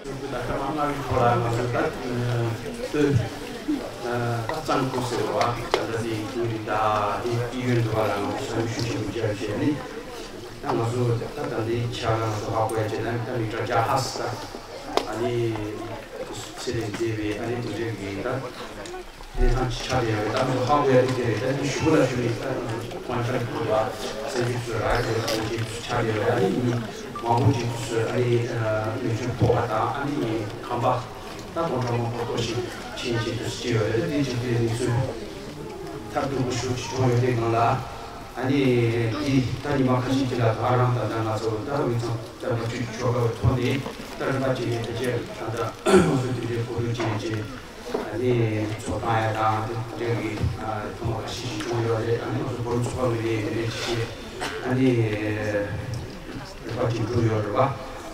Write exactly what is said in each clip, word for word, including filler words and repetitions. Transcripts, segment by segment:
ད་ལྟ་མ་ལྔ་བའི་ཐོག་ལ་ང་ཚོས་ད་ལྟོས་ད་གཙང་ཁུལ་ཟེར་བ་ད་ལྟ་དེ་ཡིན་དུས་ད་དེ་དུས་ཡུན་འདི་བ་ལ་ང་ཚོས་ས་ཡོམ་ཤུགས་ཆེན་པོ་བརྒྱབ་བྱས་ནས་ད་ང་ཚོ་ད་ད་འདི་ཆ་ལ་ང་ཚོ་ཧ་གོ་ཡ་བྱས་ན་ད་མི་གྲངས་བརྒྱ་ལྷག་ཙམ་ད་ཨ་ནི་ཚེ་ལས་འདས་པའི་ཨ་ནི་དེ་འདྲའི་གི་ད། གནས་སྟངས་ཅིག་ཆགས་བསྡད་ཡོད་རེད། ད་ང་ཚོ་ཧ་གོ་ཡ་དེ་དེ་རེད། ད་དེ་ཞུ་བ་ལ་ཞུ་ནས་ད་ང་ཚོ་དབང་ཆ་གི་ཕུལ་བ་སེམས་ཤུགས་ཚོས་རག་གི་རེད། དེ་ཚོ་ཆགས་བསྡད་ཡོད་རེད། ཨ་ནི་མི་མང་པོ་ཅིག་ཚོས་ཨ་ནི་མེ་མཆོད་ཕོག་པ་དང་ཨ་ནི་ཁང་པ་ ད་སྟོང་ཕྲག་མང་པོ་གཏོར་བཤིག་ཕྱིན་ཆད་དུ་སྐྱེ་ཡོད་རེད། དེ་བྱས་དུས་གནས་ཚུལ་ཐབས་སྡུག་པོ་ཞེ་པོ་ཅིག་བྱུང་ཡོད་དུས་སྒང་ལ། ཨ་ནི་དེ་ད་ཉི་མ་ཁ་ཤས་ཅིག་ལ་ག་རང་ད་ལྟ་ང་ཚོ་ད་དབུས་གཙང་བསྟན་པ་ཆོས་ཀྱི་ཆོལ་ཁ་བའི་ཐོག་ནས་ད་རིམ་པ་བྱས་ནས་ཕལ་ཆེར་ད་ལྟ་ང་ཚོ་དེ་འདྲའི་གོ་སྒྲིག་བྱས་བྱས། ཨ་ནི་ཚོགས་བཏང་ཡ་དང་དེ་འདྲ་གི་ཐོག་མ་ཁ་ཤས་ཤིག་བྱུང་ཡོད་རེད། ཨ་ནི་ང་ཚོ་བོད་རིགས་ཚོགས་པ་ངོས་ནས་དེ་འདྲ་ཅིག་བྱས། ཨ་ནི་རིམ་པ་ཅིག་འགྲོ་ཡོད་རེད་པ།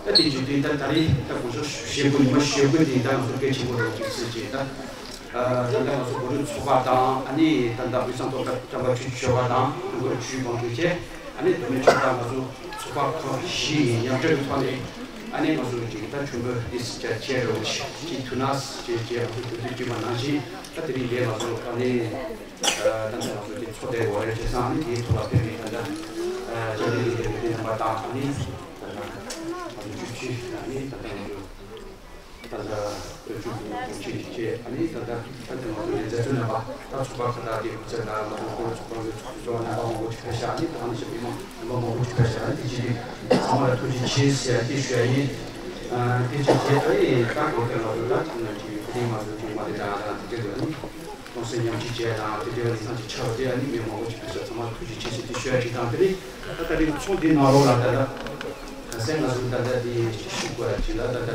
ད་དེ་བྱེད་དུས་ད་ད་རེས་ད་གོང་ཞུས་ཞེ་དགུ་ཉི་མ་ཞེ་དགུ་དེ་ད་ང་ཚོ་གལ་ཆེན་པོ་རེད་ཅིག་ཟེར་བྱས། ད་ད་ལྟ་ང་ཚོ་བོད་རིགས་ཚོགས་པ་དང་། ཨ་ནི་ད་ལྟ་དབུས་གཙང་སློབ་གྲྭ་བསྟན་པ་ཆོས་ཀྱི་ཆོལ་ཁ་དང་། ཀྲུང་གོའི་ཆུའི་དཔོན་པོ་བཅས། ཨ་ནི་མདོ་སྨད་ཆོལ་ཁ་ང་ཚོ་ཚོགས་པ་ཁག་བཞི་ཡི་མཉམ་འབྲེལ་གྱི་ཐོག་ནས། ཨ་ནི་ང་ཚོ་གཅིག་ད་མཆོད་འབུལ་འདི་སྲིད་ཆ་བྱས་རེད་བ། གཅིག་ཐུགས་སྣང་བྱས་བྱས་ང་ཚོ་དུས་དུས་དཀྱུས་མ་ནང་བཞིན་ད་དེ་རིང་འདིར་ང་ཚོ་ཨ་ནི་ད་ལྟ་ང་ཚོ་དེ་ཚོགས་བསྡད་ཡོད་རེད། བྱས་ཙང་ཨ་ནི་དེའི་ཐོག་ལ་ཕེབས་པའི་ད་ལྟ་བཅར་འདྲི་ལས་བྱེད་པའི་རྣམ་པ་དང་། ཨ་ནི་ད་ལྟ་ང་ཚོ་བཅུ་བཅུ། ཨ་ནི་ད་ལྟ་ང་ཚོ། ད་ལྟ་བོད་ཕྲུག་གི་དབུ་ཁྲིད་བཅས། ཨ་ནི་ད་ལྟ་ད་ལྟ་ང་ཚོ་ལས་མཛད་ཚུལ་རྣམ་པ། ད་ཚོགས་པ་ཁག་དང་དེའི་སྐུ་ཚབ་དང་། ང་ཚོ་ཁོ་རང་ཚོགས་པ་གི་ཚོགས་གཙོ་རྣམ་པ་མང་པོ་ཅིག་ཕེབས་ཤག་ཨ་ནི་ད་ནང་བཞིན་མི་མང་རྣམ་པ་མང་པོ་ཅིག་ཕེབས་ཤག་ཨ་ནི་དེ་བྱས་ཏེ་ཚང་མ་ལ་ཐུགས་རྗེ་ཆེ་ཟེར་ཏེ་ཞུ་ཡ་ཡིན། ཨ་དེ་བྱས་ཏེ་ཨ་ནི་ད་གོང་དུ་ང་ཚོ་ད་ཅིག་ན་ཅིག་དེ་རིང་ང་ཚོ་ཅིག་མ་དེ་དང་དང་དེ་འདྲ་ཨ་ནི། གཏོང་སེམས་མཉམ་སྐྱེད་བྱས་དང་། དེ་འདྲའི་ལས་སྟངས་ཅིག་ཆགས་པ་དེ་ཨ་ནི་མི་མང་པོ་ཅིག་ཕེབས་ཤག་ཚང་མ་ཐུགས་རྗེ་ཆེ་ཟེར་ཏེ་ཞུ་ཡ་ཅིག་དང་། དེ་ནས་ད་ལྟ་དེ་ཚོགས་འདུའི་ནང་ལོགས་ལ་ད་ལྟ་ག་ཚད་ང་ཚོ་ད་ལྟ་དེ་ཞུ་དགོས་ཡ་ཅིག་ལ། ད་ལྟ་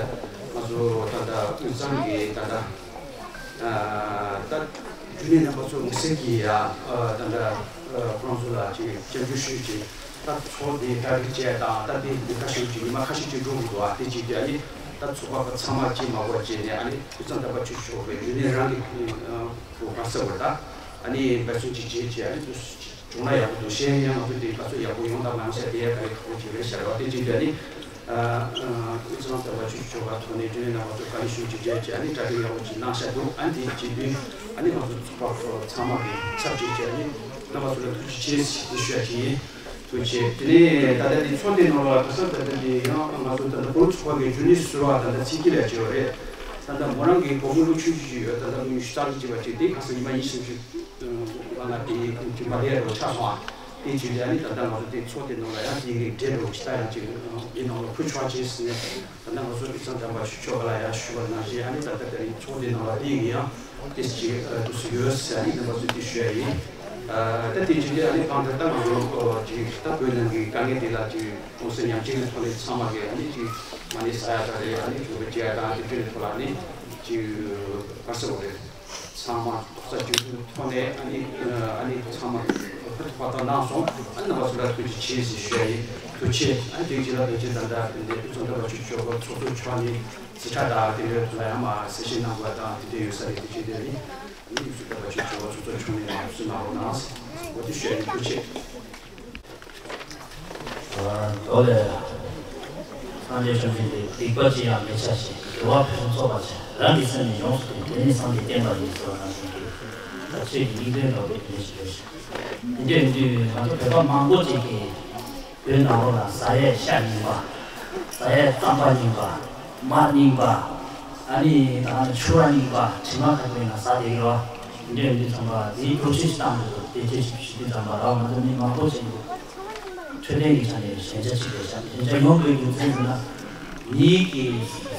ང་ཚོ་ད་ལྟ་དབུས་གཙང་གི་ད་ལྟ་ད་རྒྱུན་ལས་རྣམ་པ་ཚོ་དམིགས་བསལ་གྱིས་ཡ་ད་ལྟ་ཁོ་རང་ཚོ་ལ་ཅིག་སྐྱབས་འཇུག་ཞུས་ཅིག་ད་ཚོགས་འདི་གྲ་སྒྲིག་བྱས་དང་། ད་དེ་ཉིན་ཁ་ཤས་ཅིག་ཉི་མ་ཁ་ཤས་ཅིག་འགྲོ་དགོས་འདུག་ཨ་དེ་ཅིག་དེ་ཨ་ནི་ད་ཚོགས་པ་ཁག་ཚང་མ་ཅིག་མ་དགོས་བྱས་ནས། ཨ་ནི་དབུས་གཙང་བསྟན་པ་ཆོས་ཀྱི་ཆོལ་ཁའི་རྒྱུན་ལས་རང་གི་བུ་ག་ས་བར་ད་ཨ་ནི་འབད་བརྩོན་ཅིག་བྱས་བྱས། ཨ་ནི་དུ་བྱུང་ན་ཡག་པོ་འདུག་ཤེས་ཡང་ང་ཚོ་དེ་ག་ཚོད་ཡག་པོ་ཡོང་དང་མ་ཡོང་ས་དེ་ཡ་ག་རེ་ཁག་པོ་ཅིག་རེད་ཤག་རེད་བ། དེ་ཅིག་དེ་ཨ་ནི། དབུས་གཙང་བསྟན་པ་ཆོས་ཀྱི་ཆོལ་ཁ་ཐོག་ནས་རྒྱུན་ལས་རྣམ་པ་ཚོ་བཀའ་ལན་ཞུ་ཅིག་བྱས་བྱས། ཨ་ནི་གྲ་སྒྲིག་ཡག་པོ་ཅིག་གནང་ཤག་འདུག་ཨ་ནི་དེ་བྱེད་དུས་ཨ་ནི་ང་ཚོ་ཚོགས་པ་ཚང་མ་གི་ཚབ་ཅིག་བྱས། ཨ་ནི་རྣམ་པ་ཚོ་ལ་ཐུགས་རྗེ་ཆེ་ཞེས་ཞུ་ཡ་ཅིག་ཡིན། ཐུགས་རྗེ་ཆེ། དེ་ནས་ད་ལྟ་དེ་ཚོགས་འདུའི་ནང་ལ་ཁ་སང་ད་ལྟ་དེ་ཡང་ང་ཚོ་ད་ལྟ་བོད་ཚོགས་པ་གི་རྒྱུན་ལས་ཟུར་པ་ད་ལྟ་ཚེ་སྐྱིད་ལགས་ཅིག་ཡོད་རེད། ད་ལྟ་མོ་རང་གི་གོང་མའི་ལོ་ཆུང་ཆུང་ཅིག་ཡོད། ད་ལྟ་ལོ་ཉི་ཤུ་རྩ་གཅིག་ཅིག་པ་ཅིག་དེ་ཁ་སང་ཉི་མ་ཉི་ཤུ་ཅིག་ང་ལ་དེ་ཅིག་མ་བསྡད་རོགས་ཆགས་སོང་ཨ། དེ་ཅིག་ལ་ནི་ད་ལྟ་ང་ཚོ་དེ་ཚོགས་དེ་ནང་ལ་ཡང་དེ་གི་འབྲེལ་རོགས་ཅིག་ད་ཡང་ཅིག་དེ་ནང་ལ་ཕུལ་ཆོག་ཅིག་ཟེར་ནས། ད་ལྟ་ང་ཚོ་དབུས་གཙང་བསྟན་པ་ཆོས་ཀྱི་ཆོལ་ཁ་ལ་ཡང་ཞུ་བ་ནང་བཞིན། ཨ་ནི་ད་ལྟ་དེ་རིང་ཚོགས་འདུའི་ནང་ལ་དེ་ཡིན་ཡང་དེ་ཅིག་ཨ་དུ་སུ་ཡོད་ཟེར། ཨ་ནི་རྣམ་པ་ཚོས་དེ་ཞུ་ཡ་ཡིན། ཨ་ད་དེ་ཅིག་དེ་ཨ་ནི་གང་ལྟར་ད་ང་ཚོ་ཨ་ཅིག་ད་བོད་ནང་གི་དཀའ་ངལ་དེ་ལ་ཅིག་གཏོང་སེམས་མཉམ་སྐྱེད་ཀྱི་ཐོག་ནས་ཚང་མ་གིས་ཨ་ནི་ཅིག་མ་ཎི་བསགས་ཡ་ད་རེད། ཨ་ནི་གུས་པ་བྱེད་ཡ་དང་དེ་འདྲའི་ཐོག་ལ་ཨ་ནི་ཅིག་ག་རེ་ཟེར་དགོས་རེད། ཚང་མ་རྡོག་རྩ་གཅིག་སྒྲིལ་ཐོག་ནས་ཨ་ནི་ཨ་ནི་ཚང་མ་ཕུད་ཐུབ་པ་དང་གནང་སོང་། ཨ་ནི་རྣམ་པ་ཚོ་ལ་ཐུགས་རྗེ་ཆེ་ཞེས་ཞུ་ཡ་ཡིན། ཐུགས་རྗེ་ཆེ། ཨ་ནི་དེ་རྗེས་ལ་ཕལ་ཆེར་ད་ལྟ་དེ་འདྲའི་དབུས་གཙང་བསྟན་པ་ཆོས་ཀྱི་ཆོལ་ཁ་ཚོགས་གཙོ་མཆོག་ནས་རྩིས་ཁྲ་དང་དེ་འདྲའི་ཐོག་ལ་ཡང་མ་གསལ་བཤད་གནང་དགོས་པ་དང་དེ་འདྲའི་ཡོད་ས་རེད། དེ་བྱས་ཏེ་ཨ་ནི་ཨ་ནི་དབུས་གཙང་བསྟན་པ་ཆོས་ཀྱི་ཆོལ་ཁ་ཚོགས་གཙོ་མཆོག་ནས་མ་གསུང་གནང་རོགས་གནང་ཟེར་འོ་དེ་ཞུ་ཡ་ཡིན། ཐུགས་རྗེ་ཆེ། ཨོ་ལེ། སངས་རྒྱས་བཅོམ་ལྡན་འདས་སྡིག་པ་ཅི་ཡང་མི་བྱ་ཞིང་། དགེ་བ་ཕུན་སུམ་ཚོགས་པར་བྱ། རང་གི་སེམས་ནི་ཡོངས་སུ་བདེ། དེ་ནི་སངས་རྒྱས་བསྟན་པ་ཡིན་ཟེར་བ་ནང་བཞིན་གྱི་ད་ཆོས་ཀྱི་དམིགས་དོན་འདྲ་བོ་དེ་ཞིག་རེད། དེ་འདྲ་ཡིན་དུས་ང་ཚོ་བོད་པ་མང་པོ་ཅིག་གིས་བོད་ནང་ལོགས་ལ་ཟ་ཡས་ཤ་རྙིང་པ། ཟ་ཡས་རྩམ་པ་རྙིང་པ། མར་རྙིང་པ། ཨ་ནི་ད་ནི་ཕྱུར་བ་རྙིང་པ་དྲི་མ་ཁ་ཐུག་ཡིན་ན་ཟ་བསྡད་ཀྱི་རེད་བ། དེ་འདྲ་ཡིན་དུས་ཙམ་པ་དེའི་སྒྲུབ་བྱེད་ཅིག་བཏང་འདུག་དེ་ཅི་ཞིག་ཞུ་དུས་ཙམ་པ་ར་བ་ང་ཚོ་མི་མང་པོ་ཅིག་འཕྲོད་བསྟེན་གྱི་ཆ་ནས་ཞན་ཆ་ཅིག་རེད་ཤག་ཞན་ཆ་ཡོང་དགོས་རྒྱུ་མཚན་ཟེར་ན། མིའི་གི་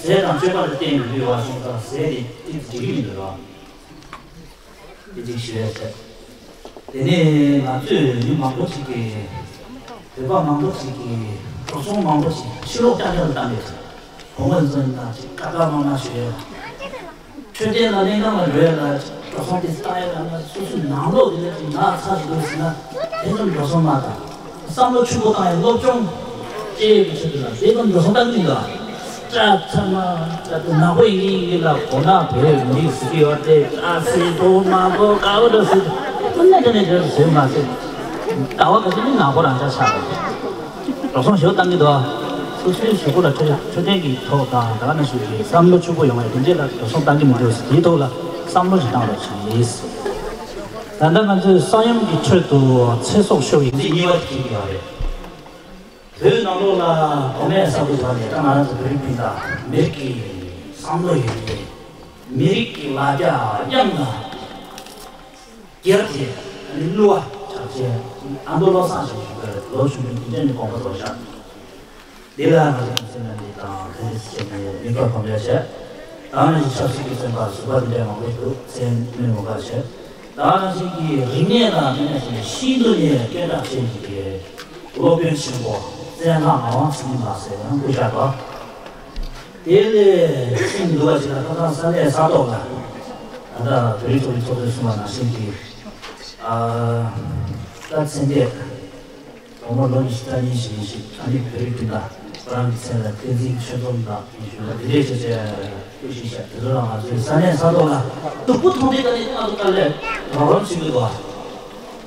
ཟས་དང་སྤྱོད་པ་ལ་བརྟེན་ནས་ལུས་པ་སོང་ཙང་ཟས་དེ་ཏིག་ཙམ་འགྲིག་གི་མི་འདུག་ར། དེ་ཅིག་ཞུ་ཡ་བྱས། དེ་ནས་ང་ཚོས་མི་མང་པོ་ཅིག་གིས་བོད་པ་མང་པོ་ཅིག་གིས་འགྲོ་སོང་མང་པོ་ཅིག་ཕྱི་ལོགས་རྐྱང་རྐྱང་དུ་བཏང་ཡོད། གོང་མ་ཚོ་ཡིན་ན་ཅིག་ཀ་ཀ་མ་མ་ཞུ་ཡ། འཕྲོད་བསྟེན་ལ་སྨན་ཁང་ལ་འགྲོ་ཡ་ལ་འགྲོ་སོང་དེ་བཏང་ཡ་ལ་ན་སོ་སོའི་ནང་ལོགས་དེ་ལ་ཅིག་ན་ཚ་ཞིག་འདུག་ཟེར་ན་དེ་ཙམ་འགྲོ་སོང་མ་བཏང་། བསམ་བློ་ཆུང་པོ་བཏང་ཡ་སློབ་སྦྱོང་བཅས་ཀྱི་ཆེད་དུ་ལ་དེ་ཙམ་འགྲོ་སོང་བཏང་གི་འདུག་ཨ། སྐྲ་ཚང་མ་ད་དུ་ནག་པོ་ཡིན་གྱི་ཡིན་གྱི་ལ་གོ་ན་བོད་མི་རིགས་ཟེར་གྱི་ཡོད་དེ། ཨ་སི་པོ་མ་པོ་དཀར་པོ་འདྲ་ཟེར་དེ་ནས་དེ་ནས་དེ་ཟེར་མ་ཟེར། ལྟ་བ་ག་ཚོད་ནི་ནག་པོ་རང་ཆ་ཆགས་རེད། འགྲོ་སོང་ཞེ་པོ་བཏང་གི་འདུག་ཨ། སོ་སོའི་གཟུགས་པོ་ལ་འཕྲོད་འཕྲོད་བསྟེན་གྱི་ཐོག་དང་ད་ག་ནང་བཞིན་གྱི་བསམ་བློ་ཕྱུག་པོ་ཡོང་བའི་དེ་འདྲས་ལ་འགྲོ་སོང་བཏང་གི་མི་འདུག་དེའི་ཐོག་ལ་བསམ་བློ་ཞིག་བཏང་རོགས་ཞུ་ཡིན། ད་ལྟ་ང་ཚོས་ས་ཡོམ་གྱི་ཁྲོད་དུ་ཚེ་སྲོག་ཤོར་བའི་མི་གཉིས་པ་དེ་ཁྱེར་གྱི་ཡོད་རེད། བོད་ནང་ལོགས་ལ་གོ་མེད་ས་ཁུལ་བར་ནས་ད་ང་རང་ཚོ་བོད་རིགས་སྤུན་ཟླ་མི་རིགས་ཀྱི་བསམ་བློ་ཡོད་རེད། མི་རིགས་ཀྱི་ལ་རྒྱ་དབྱངས་དང་། སྒེར་གྱི་བསླུ་བ་ཆགས་ཆེ་ཨ་མདོ་བློ་བཟང་ཞིག་ཞུ་དགོས་ལོ་ཆུང་ཆུང་དེ་འདྲ་ནས་དགོངས་པ་རྫོགས་བཞག་འདི་ལ་ང་ཚོ་སེམས་ནང་འདི་དང་ཕན་ཚུན་བྱས་ནས་མིག་དཔེ་གོམས་ལ་བྱས། ད་ནང་བཞིན་ཆབ་སྲིད་ཀྱི་བཙོན་པ་ཟུར་པ་འདི་འདྲ་མང་པོ་འདུག་མཚན་སྨོས་མི་དགོས་པ་བྱས། ད་ནང་བཞིན་གྱི་རིག་གནས་ལ་དམིགས་ནས་བྱས་ནས་ཤིན་ཏུ་ནས་སྐད་གྲགས་ཅན་གྱི་སློབ་དཔོན་ཆེན་པོ་བཙན་ལྷ་ངག་དབང་ཚུལ་ཁྲིམས་ལགས་ཟེར་ཡང་སྐུ་བཞག་པ། དེ་ལས་ཤིན་ཏུ་འདུག་པ་ཞིག་ལ་ཁ་སང་ས་གནས་ས་ཐོག་ལ་ད་ལྟ་བོད་རིགས་ཚོགས་པའི་ཚོགས་གཙོས་གསུངས་པ་ནང་བཞིན་གྱི་ཨ་ད་མཚན་བརྗོད། དགོང་མོ་ལོ་ཉི་ཤུ་རྩ་གཉིས་ཤིག་ཡིན་ཞིང་ཨ་ནི་བོད་རིགས་སྤུན་ཟླ་ཁོ་རང་གི་མཚན་ལ་བསྟན་འཛིན་ཆོས་འཛོམས་ལགས་ཡིན་ཞུ་ལ་འདི་འདྲའི་ཆེ་ཆེ་སྐུ་ཞིག་བཤད། དེ་ཚོ་ལ་ང་ཚོའི་ས་གནས་ས་ཐོག་ལ་སྡུག་པོ་མཐོང་དུས་ད་ནི་ང་ཚོ་དཀའ་ལས་རོགས་རམ་བྱེད་དགོས་འདུག་ཨ་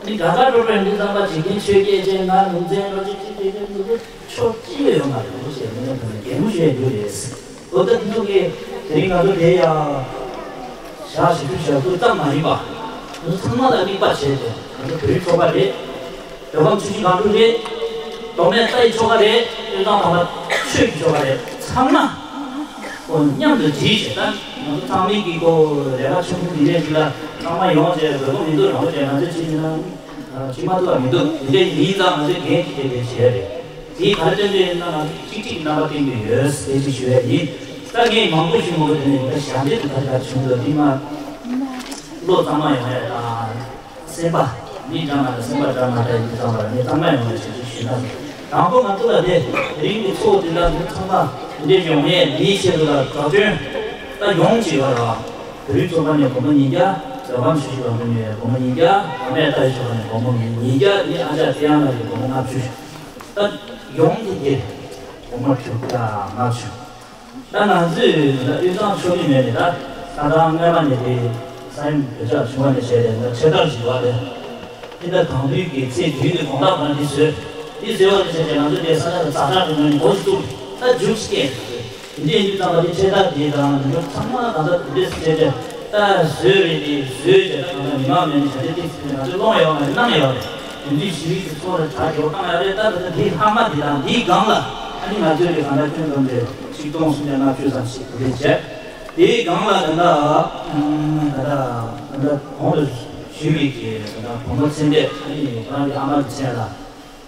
ནི་དགའ་དགའ་སྤྲོ་སྤྲོ་འདི་ཚང་མ་འཇིག་རྟེན་ཆོས་བརྒྱད་ཅན་ང་ལུང་ཚན་རོ་ཅིག་ཅིག་ཅིག་ཅིག་འདུག་གི་ཕྱོགས་གཅིག་ལས་ཡོང་མ་རེད་ཞེས་མི་ཉན་ཐོག་ནས་གད་མོ་ཤོར་རྒྱུ་རེད། འོ་ད་དེ་ཚོ་གི་དེ་རིང་ང་ཚོ་དེ་ཡ་ཞག་བཞི་བཅུ་ཞག་དགུ་ཙམ་མ་ཡིན་པ་ང་ཚོ་ཚང་མ་ལ་དམིགས་པ་བྱས་ཏེ་ང་ཚོ་བོད་རིགས་ཚོགས་པ་རེད། བོད་ཁམས་ཆུ་བཞི་སྒང་དྲུག་རེད། མདོ་སྨད་རྩ་བའི་ཆོལ་ཁ་རེད། དབུས་གཙང་བོད་པ་ཆོས་ཀྱི་ཆོལ་ཁ་རེད། ཚང་མ་ཨོ་མཉམ་དུ་སྒྲིལ་བྱས་ད་ང་ཚོ་ཚང་མའི་གི་ཁོ་ལས་ཀ་ཆུང་ཆུང་འདི་འདྲས་ཅིག་ལ་ཚང་མ་ཡོང་བྱས་བོད་ཁམས་མི་འདུག་རང་བྱས་ང་ཚོས་བྱེད་ཀྱི་ན་བྱེད་མ་ཐུབ་པ་མི་འདུག་འདི་འདྲས་ཡིན་ཙང་ང་ཚོས་འགན་ཅིག་དེ་དེ་བྱས་རེད། དེའི་ག་རེ་སྟོན་གྱི་ཡིན་ན་ང་ཚོ་གཅིག་གཅིག་རྣམ་པ་བསྟན་གྱི་ཡོད་ཟེར་ཅིག་ཞུ་ཡ་ཡིན། ད་ངས་མང་པོ་ཞུ་མི་དགོས་དེ་ནས་ད་ཞབས་འདེགས་དུ་ག་རེ་ག་རེ་བྱུང་འདུག་འདི་མ་བློ་གཙང་མ་ཡོང་ཡ་དང་། སེམས་པ་མི་འདྲ་མ་འདྲ་སེམས་པ་འདྲ་མ་འདྲ་ཡིན་ཙང་བར་ངས་གཙང་མ་ཡོང་བའི་ཞབས་ཞུ་ཞུས་ན། དང་པོ་ང་ཚོ་ལ་དེ་རིང་གི་ཚོགས་འདི་ལ་མི་ཚང་མ་འདི་འདྲའི་ཡོང་ཡས་འདིའི་ཆེད་དུ་ལ་དགའ་སྐྱོན་ད་ཡོང་ཅིག་ཡོད་ར། བོད་རིགས་ཚོགས་པ་ནས་སྒོར་མོ་ཉིས་བརྒྱ། བོད་ཁམས་ཆུ་བཞི་སྒང་དྲུག་ནས་སྒོར་མོ་ཉིས་བརྒྱ། བོད་སྨད་ལྟ་བའི་ཆོལ་ཁ་ནས་སྒོར་མོ་ཉིས་བརྒྱ། ནི་ཨ་ཅག་ཚེ་དབྱངས་ལགས་ཀྱིས་སྒོར་མོ་ལྔ་བཅུ། ད་ཡོང་དེ་དེ་སྒོར་མོ་དྲུག་བརྒྱ་ལྔ་བཅུ། ད་ང་ཚོས་ད་དབུས་གཙང་ཕྱོགས་རིས་མེད་ནས་ད་ས་ཐང་སྔ་མ་ནས་དེ་ས་ཡོམ་བོད་ཇག་བྱུང་བ་ནས་བྱས་ཏེ་ད་འཕྲེད་དར་བཞི་པ་དེ་ཨིན་ད་དང་དུས་ཀྱི་ཚེ་དུས་ཀྱི་དགོང་དག་ཁོ་ན་འདི་བཟོས། འདི་བཟོས་པ་ནས་བྱས་ཏེ་ང་ཚོས་དེ་ས་ཆ་ལ་ཛ་དྲག་གི་ངོས་ནས་འགོ་ཞིག་བཙུགས་ད་རྒྱུགས་ཤིག་སྐྱེས། འདི་འདྲའི་ཡིན་དུས་ཙམ་པ་དེ་འཕྲེད་དར་དེ་དང་འདི་ཚོ་ཚང་མ་གང་ལྟར་དེ་འདྲས་བྱས་ཏེ་ད་བཟོས་རེད། དེ་བཟོས་བྱས་ད་གང་ལྟར་མི་མང་མེད་ནས་བྱ་དེ་ཏིག་ཙམ་ང་ཚོས་སློང་ཡོད་མ་རེད། གནང་ཡོད་རེད། དེ་འདྲའི་ཞི་བའི་གི་ཚོགས་རེ་གྲ་རྒྱས་བཏང་ཡོད་རེད། ད་ད་ལྟ་དེའི་ལྷག་མ་དེ་དང་དེའི་སྒང་ལ་ཨ་ནི་ང་ཚོས་དེ་གང་ལྟར་སྐྱོན་འཛོམས་ཏེ་ཆིག་སྟོང་སུམ་བརྒྱ་ལྔ་བཅུ་ཙམ་ཞིག་དེ་འདྲས་བྱས། དེའི་སྒང་ལ་ད་ལྟ་ད་ལྟ་ད་ལྟ་གོང་དུ་ཞུས་པའི་གི་ད་ལྟ་བུ་མོ་ཚེ་འདས་ཨ་ནི་ཁོ་རང་གི་ཨ་མ་གི་མཚན་ལ།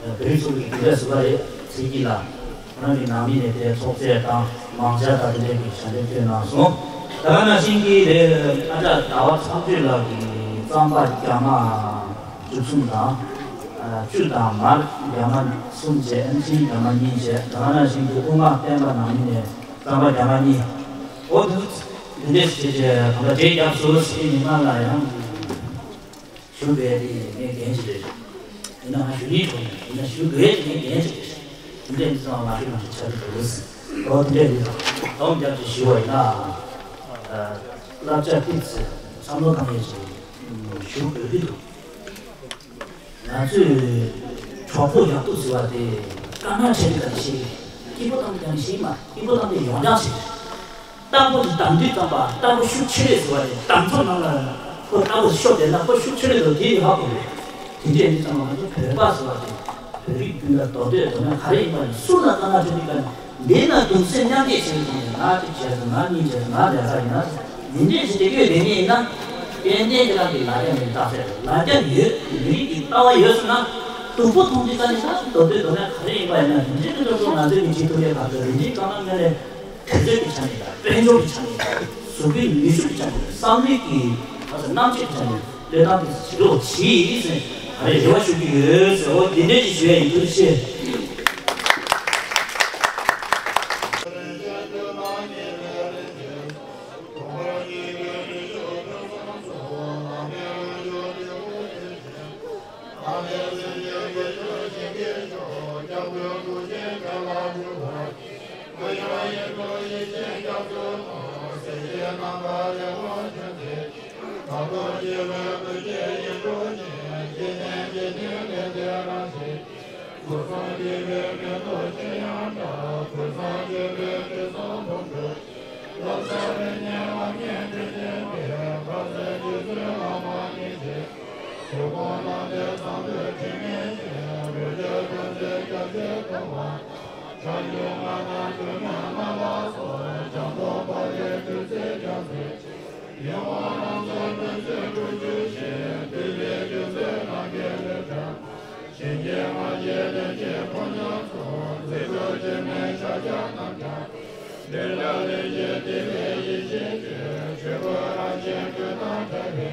བོད་རིགས་ཚོགས་པའི་དགེ་ལས་ཟུར་པ་རེད། ཚེ་སྐྱིད་ལགས། ཁོ་རང་གི་ནང་མི་ནས་དེ་ཚོགས་རྫས་དང་མང་ཇ་དང་དེ་འདྲའི་གི་ཞལ་འདེབས་བསྐྱོན་གནང་སོང་། ད་ག་ནང་བཞིན་གྱི་དེ་ཨ་ཅག་ཟླ་བ་མཚམས་གཅོད་ལགས་ཀྱི་རྩམ་པ་རྒྱ་མ་བཅུ་གསུམ་དང་། བཅུ་དང་མར་རྒྱ་མ་གསུམ་བཅས་ཨན་ཆིན་རྒྱ་མ་གཉིས་བཅས། ད་ག་ནང་བཞིན་གྱི་དབུ་མ་བསྟན་པ་ནང་མི་ནས་རྩམ་པ་རྒྱ་མ་གཉིས། འོ་དེ་ཚོ་དེ་འདྲས་བྱས་བྱས་གང་ལ་འབྲས་རྒྱབ་སོ་སི་མི་མང་ལ་ཡང་། ཞུ་དགོས་དེ་ངའི་འགན་ཞིག་རེད། ཡིན་ན་ང་ཞུ་ཡིན་འགྲོ་ཡིན་ན་ཞུ་དགོས་དེ་ངའི་འགན་ཞིག་རེད། དེ་འདྲའི་མི་ཚང་མ་ཞུ་ནང་ཞིག་ཆགས་ཀྱི་འདུག་འོ་དེ་འདྲའི་མི་ཚང་སྡོམ་རྒྱབ་ཀྱི་ཞུ་བ་ཡིན་ན། བསླབ་བྱ་ཏིག་ཙི་བསམ་བློ་བཏང་ཡས་ཞིག་ཞུ་དགོས་ཀྱི་འདུག་ང་ཚོས་གྲོགས་པོ་ཡག་པོ་ཟེར་བ་དེ་དཀའ་ངལ་འཕྲད་དུས་ཀྱང་ཤེས། སྐྱིད་པོ་བཏང་དུས་ཀྱང་ཤེས་མ་སྐྱིད་པོ་བཏང་དུས་ཡོང་ཀྱང་ཤེས། རྟ་ཕོ་དེ་བསྡམས་དུས་ཙམ་པ་རྟ་ཕོ་ཤུགས་ཆེ་རེད་ཟེར་བ་རེད། བསྡམས་ཚོ་ནང་ལ་ཁོ་རྟ་ཕོ་ཤོར་བསྡད་ན་ཁོ་ཤུགས་ཆེ་རེད་འདུག་དེ་ཡི་ཧ་གོ་རེད། དེ་འདྲས་ཡིན་ཙང་ང་ཚོ་བོད་པ་ཟེར་བ་དེ་བོད་རིགས་སྤུན་ཟླ་མདོ་སྟོད་མདོ་སྨད་ག་རེ་ཡིན་པ་ནི་སུ་ལ་དཀའ་ངལ་འཕྲད་དུས་ཀ་ནས་འདི་ན་གདུང་སེམས་མཉམ་སྐྱེད་བྱེད་དགོས་ནས་ང་གཅིག་བྱས་སོང་ང་གཉིས་བྱས་སོང་ང་ལས་ཀ་ཡིན་ན་འདི་འདྲས་ཞིག་དེ་ཡོད་དེ་ནས་ཡིན་ན་ཏན་ཏན་དེ་རང་གི་ལ་རྒྱ་མི་རྟག་ཚད་ལ་རྒྱ་ཡོད་མི་རིགས་ཀྱི་ལྟ་བ་ཡོད་སོང་ན་སྡུག་པོ་མཐོང་དུས་ཀ་ནས་ང་མདོ་སྟོད་མདོ་སྨད་ག་རེ་ཡིན་པ་ཡིན་ན་འདི་འདྲས་ཀྱི་སློབ་གསོ་ང་ཚོས་མི་བྱེད་ཐུབ་ཡས་ག་ཚོད་རིན་ཆེན་དཀའ་ངལ་ངན་ལས། དུས་ཚོད་ཀྱི་ཆ་ནས་དང་དཔལ་འབྱོར་གྱི་ཆ་ནས་དང་གཟུགས་པོའི་ནུས་ཤུགས་ཀྱི་ཆ་ནས་བསམ་བློའི་གི་ང་ཚོ་རྣམ་དཔྱོད་ཀྱི་ཆ་ནས་བློས་བཏང་དེ་ཚོ་ཇེ་ལོག་ཇི་ཡིན་ཟེར་ཨ་རེ་རེ་བ་ཞུ་གི་ཡོད་ཟེར། འོ་འདི་འདྲས་ཀྱི་ཞུ་ཡ་ཡིན། ཐུགས་རྗེ་ཆེ། ལས་ལ་ལས་ཀྱི་དེ་བས་ཡེ་ཤེས་ཀྱི་ཆོས་སྐུ་རང་བཞིན་སྤྲོས་དང་བྲལ་བའི།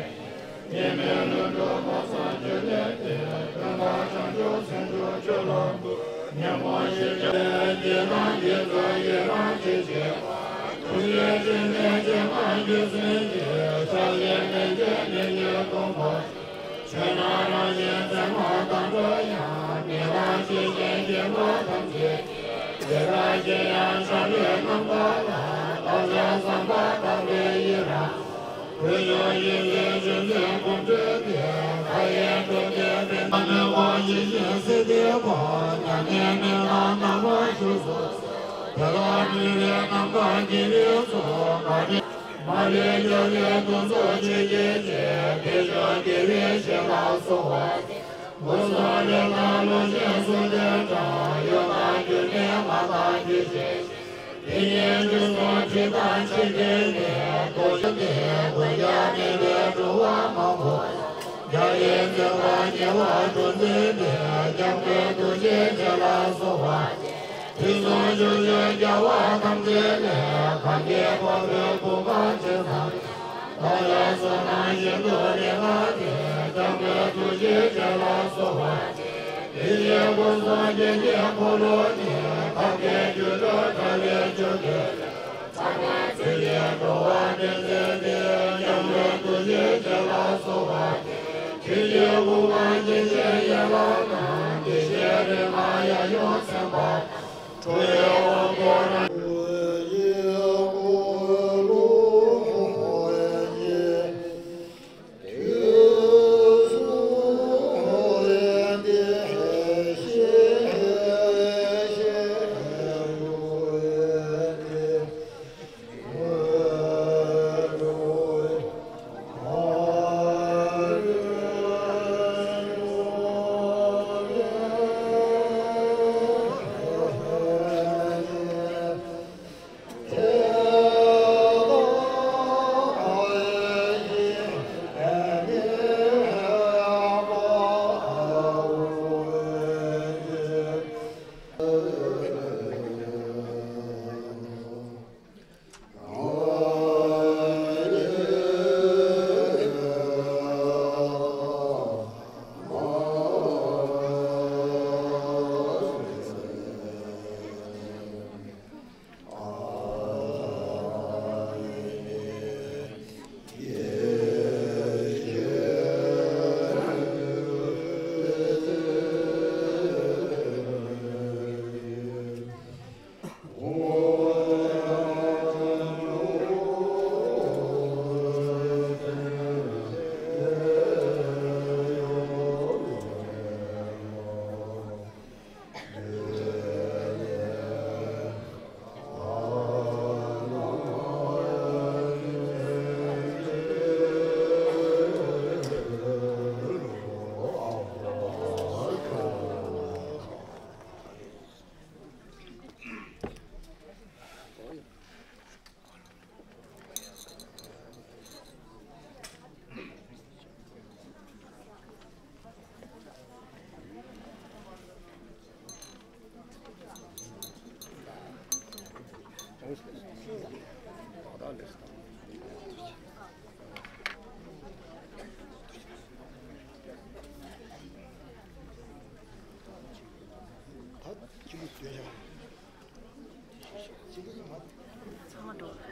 ཉི་མའི་ལུས་འགྲོ་མ་སངས་རྒྱས་ལས་ཏེ། དོན་དམ་བྱང་ཆུབ་སེམས་མཆོག་སྤྱོད་ལམ་དུ། ཉོན་མོངས་ཞེན་ཆགས་ཀྱི་དང་འདི་ཚོ་ཡི་རང་བྱེད་ཅེས། ཐུགས་རྗེ་ཆེན་པོའི་ཆེན་པོ་རྒྱུད་སེམས་ཀྱི། ཕྱག་ལེན་ལས་ཀྱི་ལས་ཉོན་སྟོང་པ། ཆོས་རྣམས་རང་བཞིན་ཚད་མ་དང་འདྲ་ཡང་། མི་རྟག་ཆོས་ཅན་སྐྱེ་འགྲོ་ཐམས་ཅད་ཀྱི། དེ་དག་ཀྱང་ཡང་ཆགས་པའི་རྣམ་པ་ལ། བདག་ཅག་བསམ་པ་དག་པའི་ཡི་རང་། ཀུན་འབྱུང་ཡེ་ཤེས་ཆོས་ཅན་ཀུན་གྲོལ་ཏེ། མཐའ་ཡས་འགྲོ་འདིའི་ཕན་བདེ་བ་ཡེ་ཤེས་སྲིད་པའི་སྒོ། མྱ་ངན་མེད་དང་རྣམ་པར་བཞུགས་སུ་གསོལ། དེ་དག་འདུལ་བའི་རྣམ་པར་དགེ་བའི་ཚོགས། མ་ལུས་རྒྱལ་བའི་གདུང་ཚོགས་ཆོས་ཀྱི་རྗེ། དེ་བཞིན་དགེ་བའི་བཤེས་ལ་གསོལ་བ་འདེབས། སྐུ་གསུམ་ལས་དང་ལོངས་སྤྱོད་གསུམ་ལྡན་གྲངས། ཡོད་དང་འགྱུར་མེད་མ་དང་རྒྱུད་ཆེན། དེ་ཉིད་དུས་གསུམ་ཁྲིད་དང་ཆོས་ཀྱི་གནས། རྡོ་རྗེ་སྟེ་དགོས་བྱ་མེད་པའི་འགྲོ་བ་མང་པོ། རྒྱལ་བའི་བྱེད་པ་ཉེ་བར་འགྲོ་མཛད་པའི། སྐྱབས་མགོན་ཐུགས་རྗེ་ཅན་ལ་གསོལ་བ་འདེབས། དུས་གསུམ་བཞུགས་བཞུགས་རྒྱལ་བ་ཐམས་ཅད་ལས། གང་གིས་འཕགས་པའི་བུམ་པ་ཇི་ཙམ། བདག་ལ་གསོལ་ན་བཞིན་དུ་ལེགས་བསྔགས་ཏེ། སྐྱབས་མགོན་ཐུགས་རྗེ་ཅན་ལ་གསོལ་བ། དེ་ཡི་སྐུ་གསུང་ཐུགས་ཀྱི་འཁོར་ལོ་ནི། ཐབས་མཁས་སྒྱུ་འཕྲུལ་དྲ་བའི་ཆུ་སྐྱེས་ལས། ཚངས་པའི་ཚུལ་གྱིས་འགྲོ་བ་འདྲེན་མཛད་པའི། སྐྱབས་མགོན་ཐུགས་རྗེ་ཅན་ལ་གསོལ་བ། ཆོས་ཀྱི་དབུ་མ་སྐྱེ་མཆེད་ཡན་ལག་རྣམས། དེ་བཞིན་རིག་སྔགས་ཡབ་ཡུམ་སེམས་དཔའ། ཁྲོ་བོའི་དབང་པོ་རང་། ཚང་མ་འགྲོ།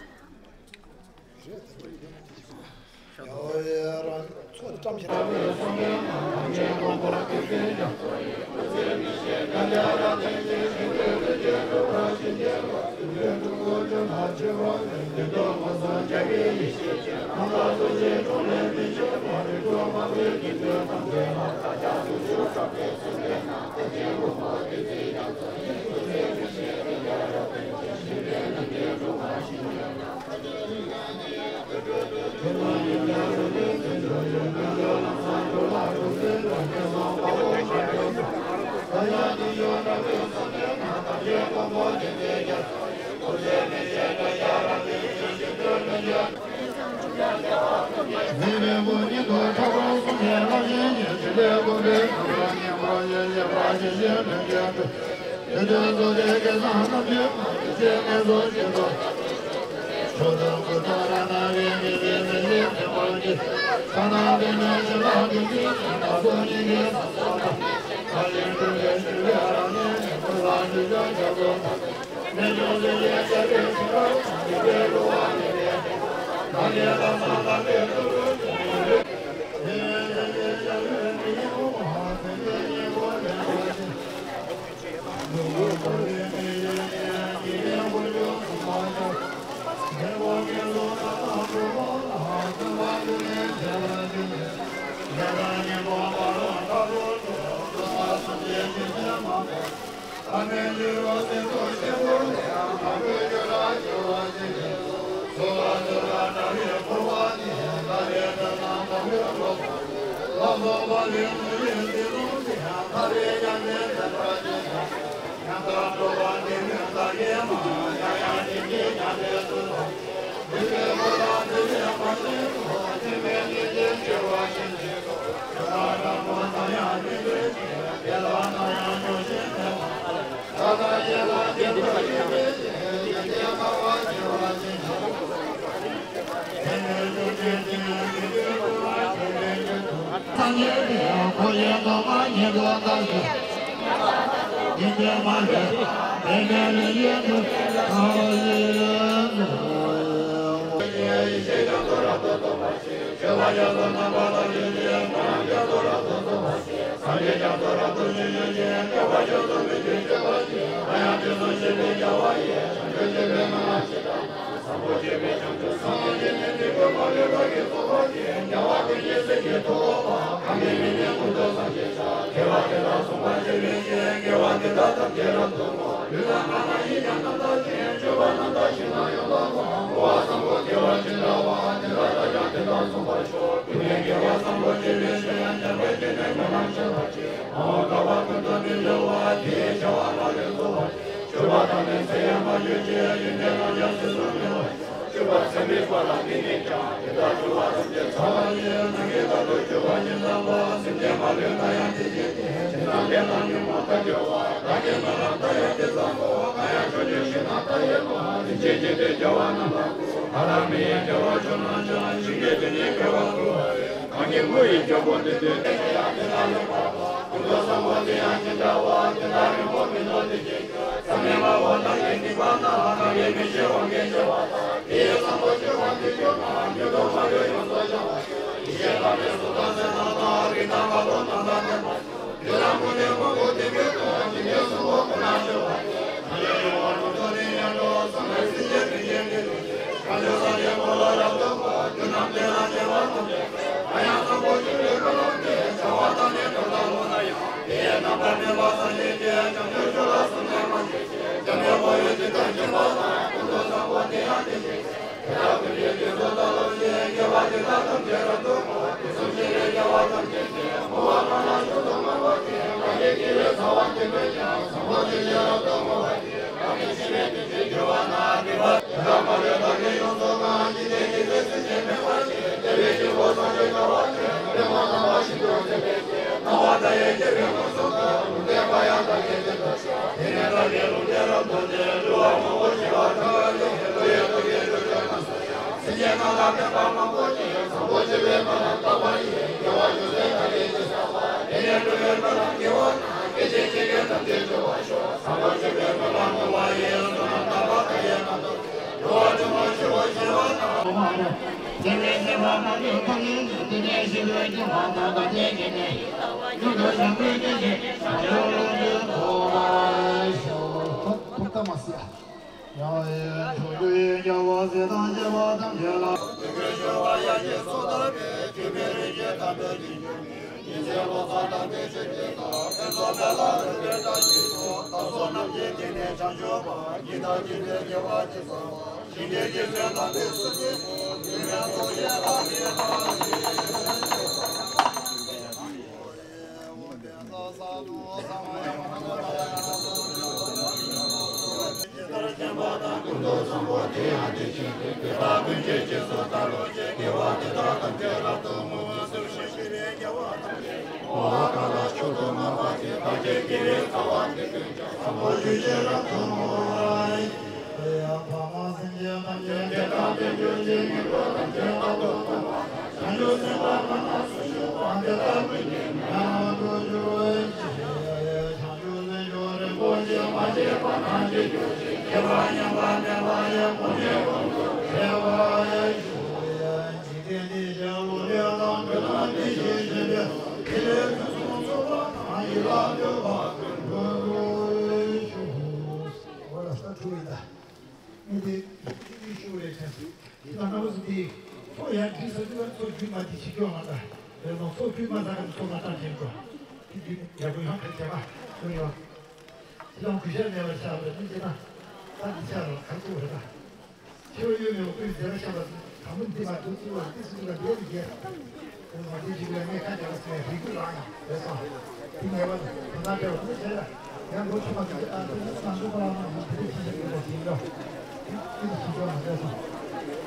ཐུགས་དམ་མ་སྲིད། ཡང་ཡང་ཕྱོགས་བཅུ་ཡི་རྒྱལ་བ་སྲས་དང་བཅས་པ་ཐམས་ཅད་ལ། འོ་ལ་ས་འཁྲུག་ཡིན་ད། ངས་དེ་ཏིག་ཏིག་ཞུ་རེད་བྱས། དེ་དང་སྣང་བ་སུ་དེ་ཚོ་ཡར་འགྲིག་ས་དུས་ཚོ་རྒྱུས་མ་དེ་ཞིག་སྐྱོ་མ་ད། རེད་སོང་། ཚོ་རྒྱུས་མ་ད་ག་ཚོ་ལ་སྟངས་དྲན་དགོས། དེ་དེ་ཡག་པོ་ཡོང་ག་བྱས་པ་ཡོང་ཡོང་། དེ་ཡང་གུས་ཞབས་མེད་པར་ཆགས་པ་རེད། དེ་ད་ད་དེ་ཆགས་རོགས་ག་ཚོ་རེད་ད། ཆེ་བ་གཡོ་མེད་པ་ཀུན་མཛེས་པ་ཤ་བ་དང་པོ་འདི་མ་གཏོགས་གཙོ་བོ་ཏི་སུ་ལ་འདས་ལ་རྒྱས། དེ་མ་དེ་ཅིག་ལ་ངས་ཁ་རྒྱག་སོང་རིག་པ་རང་ཡང་རེད་སོང་། དེ་ངེས་པ་དང་ད་ལྟ་བལྟས་པ་དེ་བྱས་ལ་ཡང་ལོ་ཆུང་བ་དེ་ཨ་ཏི་སུ་ང་ཚོ་པ་ལ་ང་ཚོ་དེ་ཅི་ཞིག་ཡོད་པ་དེ་ཡིན་ལ། དེ་ཅི་ཞིག་ཡོད་མ་རེད་སོང་།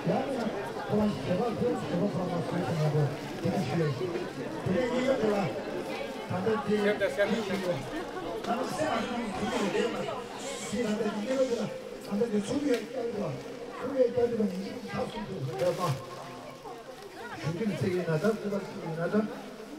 ཡང་ན་ཁོ་རང་ཞིག་བྱེད་པ་དེ་བྱེད་པ་ཁོ་རང་མ་སོང་ཞིག་ཡོད་པ་དེ་ཅི་ཞིག་ཡོད། དེ་ནས་གཉིས་པ་དེ་ལ་ད་ལྟ་དེ་དེ་ཞིག་ཡོད། ད་ནི་སེམས་ལ་ཡང་དེ་ཉིད་ལ་བསྡད་པ་དེ་ད་ལྟ་དེ་གཉིས་པ་དེ་ལ། ད་ལྟ་དེ་ཚོགས་པའི་བསྐྱར་དུ་བ། ཚོགས་པའི་བསྐྱར་དུ་བ་ཉིན་གཅིག་ཆགས་སུ་འདུག་ཟེར་བ། གཞུང་གི་ཚིག་ཡིན་ན་འདྲ། སྐུ་པར་ཚིག་ཡིན་ན་འདྲ།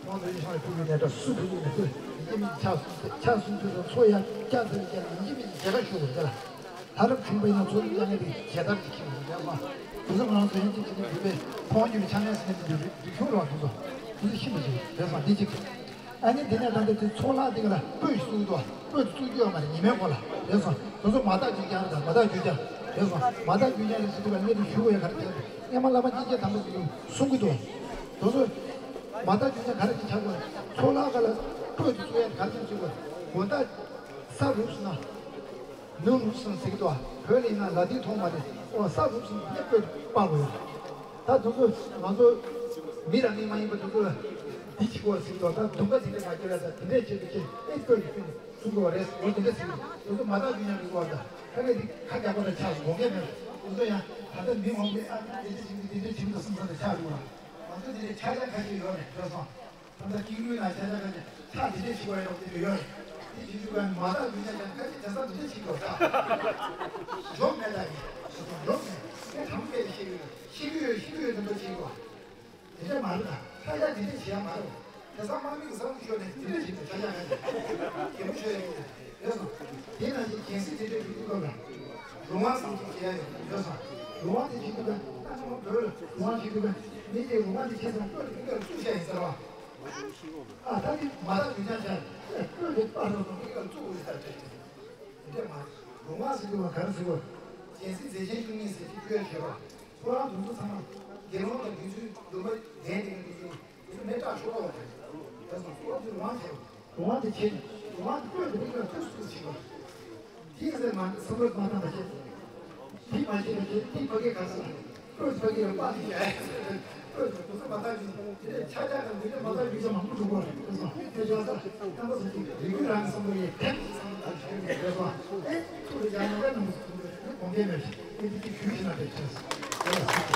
ཁོང་ཚོ་ཡིན་ཤང་ལ་ཕུལ་བའི་ནས་འདྲ། སུ་ཕུལ་བའི་ནས་ཚེ་ཉིན་གཅིག་མིན་ཆགས་སུ་ཆགས་སུ་འདུག་ཟེར། ཚོགས་ཡར་བསྐྱར་དུ་བསྐྱར་ཉིན་གཅིག་མིན་མཇལ་ཁ་ཞུ་དགོས་ཟེར། ལྷ་རབ་ཆུང་པ་ཡིན་ན་ཚོགས་གཙོ་བསྐྱར་མཁན་དེ་མཇལ་དར་གྱི་ཁྱིམ་ཡིན་ཟེར་བ། དེ་ཚོ་ང་རང་ཚོ་ཡིན་གཅིག་གཅིག་ནས་འདུས་པའི་ཁོང་རྒྱུད་ཀྱི་ཆ་ནས་ཟེར་ནས་འདུས་པའི་འདུས་ཁྱུང་རེད་བ། དེ་ཚོ་དེ་ཚོ་ཤི་མི་ཤི་རེད་སོང་། འདི་གཅིག་ཨ་ནི་འདི་ནས་ད་ལྟ་དེ་ཚོགས་ལྷག་འདི་ག་ལ་སྤོས་ཤིག་བཙུགས་འདུག་སྤོས་དེ་བཙུགས་རྒྱུ་ཡོད་མ་རེད། ཉི་མའི་འགོ་ལ་རེད་སོང་། དེ་ཚོ་མ་དག་རྒྱུ་རྐྱང་རེད། ད་མ་དག་རྒྱུ་རྐྱང་རེད་སོང་། མ་དག་རྒྱུ་རྐྱང་རེད་ཟེར་དུས་ག་ལ་ངས་དེ་ཞུ་དགོས་ཡ་ག་རེ་བྱས་ན། སྔས་མ་བླ་མ་སྙིང་རྗེ་དམ་པ་ཟེར་གྱི་གསུང་གི་འདུག་དེ་ཚོ་མ་དག་རྒྱུ་རྐྱང་ག་རེ་བྱས་ཆགས་དགོས། ཚོགས་ལྷག་ག་ལ་སྤོས་དེ་བཙུགས་ཡ་ག་རེ་བྱས་བཙུགས་དགོས། དགོན་བདག་ས་རུབ་སོང་ན། ནུ་རུ་སུན་ཟེར་གྱི་འདུག་བོད་ལ་ཡིན་ན་ལ་དེའི་ཐོག་མ་རེད། ཨོ་ས་རུབ་སུན་ནས་སྤོས་སྤར་དགོས་ཡོད། ད་དུང་ཚོ་ང་ཚོ་མི་རང་མི་མ་ཡིན་པ་དུང་ཚོ་ལ་འདི་བྱེད་དགོས་ཟེར་གྱི་འདུག་ད་དུང་ག་དེ་འདྲ་མ་སྐྱེ་ལ་ད་དེ་འདྲས་བྱེད་དུ་ཁྱེད་ཨེ་སྤོས་ཀྱི་ཁྱོད་གསུང་དགོས་རེད། འོ་དེ་འདྲ་ཟེར་གྱི་འདུག་དུང་ཚོ་མ་དག་རྒྱུ་རྐྱང་གི་སྐོར་ད་ཁ་ངས་འདི་ཁ་རྒྱག་པ་ལ་ཆགས་སོང་། དགོངས་འགལ་མེད། དུང་ཚོ་ཡང་ད་ལྟ་མི་མང་པོས་ཨ་དེ་འདྲ་བྱེད་ཀྱི་དེ་འདྲ་བྱེད་ཀྱི་འདུག་བསམ་ས་ལ་ཆགས་འདུག་ང་ཚོ་དེ་འདྲས་ཆགས་ཡ་ཁ་ཤས་ཡོད་རེད། ཁྱོད་སོང་། ད་ལྟ་ཀེང་རུས་ནང་ཆ་ཆ་ག་ནས་ཆ་དེ་འདྲས་ཞིག་བ་ཡོང་དེ་འདྲས་ཡོད་རེད། དེ་བྱེད་དུས་ག་ནས་མ་དག་རྒྱུ་རྐྱང་ཡང་ཁ་ཅིག་དེང་སང་དེ་འདྲས་ཞིག་འགྲོ་ས་འཇོག་མེད་ད་ཡིན། ཞེས་སོགས་འཇོག་མེད། དེ་དྲང་པོ་སྐད་ཆ་བཤད་ཀྱི་ཡོད། ཤི་གི་ཡོད། ཤི་གི་ཡོད་དེ་འདྲ་བྱེད་དགོས། དེ་འདྲས་མ་རེད། ད་ཁ་ཡ་དེ་འདྲས་བྱེད་ཡ་མ་རེད། དེང་སང་དམག་མི་གི་བསམ་བློ་ཤོར་ནས་དེ་འདྲས་བྱེད་དུས་ཆ་ཆ་ག་ནས་གད་མོ་ཤོར་ཡ་ཡིན། རེད་སོང་། དེ་ནང་བཞིན་གལ་སྲིད་དེ་འདྲས་འགྲོ་དུས་སྐབས་ལ་རང་དབང་བསམ་གྱིས་བྱེད་ཡ་ཡོད་རེད་སོང་། རང་དབང་དེ་བྱེད་དུས་ག་ད་ང་བོད་ལ་རང་དབང་བྱེད་དུས་ག་མི་དེ་རང་དབང་དེ་བྱེད་ཙང་བོད་ལ་མི་འགའ་བཙུགས་བྱ་ཡིན་ཟེར་བ། ཨ་ད་དེ་མ་དག་རྒྱུ་རྐྱང་བྱས་བོད་དེ་པར་རོ་དང་མི་འགའ་བཙུགས་དགོས་ཟེར་ཏེ། དེ་འདྲ་མ་རང་དབང་ཟེར་དུས་ག་ག་རེ་ཟེར་བ། གལ་སྲིད་མཛད་ཆེན་བཅུ་གཉིས་ཟེར་གྱི་བཀོད་བྱས་པ། ཁོ་རང་དེ་ཚོ་ཚང་མ་དགེ་སློང་དང་དགེ་ཚུལ་སྡོམ་པ་ལྡན་དེ་ག་དེ་ཚོ། དེ་ཚོ་མེ་སྲེག་ཆོག་གོ་རེད། དེ་ཚོ་གཙོ་བོ་དེ་རང་དབང་བྱས། རང་དབང་དེ་བྱས་ནས་རང་དབང་དེ་བཀོད་དེ་མི་ལ་ཐུགས་སུ་བྱེད་པ། དེ་ཚོ་མ་བསམ་བློ་མ་བཏང་བ་བྱས། དེ་མ་བྱས་པ་བྱས་དེ་ཕ་གིའི་ག་ས་བཀོད་དེ་ཕ་གིའི་རང་དབང་དེ་བྱས། བཀོད་དེ་དེ་ཚོ་མ་བཏང་རྒྱུ་དེ་ཆ་ཆ་དང་མི་ལ་མ་བཏང་རྒྱུ་ཆ་མང་པོ་འགྲོ་གོ་རེད། དེ་ཚོ་དེ་ཚོ་ས་རྣམ་པ་ཚོ་གི་རིགས་རྒྱུད་རང་གི་བསམ་བློ་ཡིན། དེ་བསམ་བློ་བཏང་བྱས་ནས་དེ་ཚོ་ཨེ་ཐུགས་ལ་ཡང་ན་རྣམ་པ་ཚོ་གི་དགོངས་འགལ་མེད་པས་ཨེ་དེ་དེ་ཞུ་ཞིག་ན་དེ་བྱས།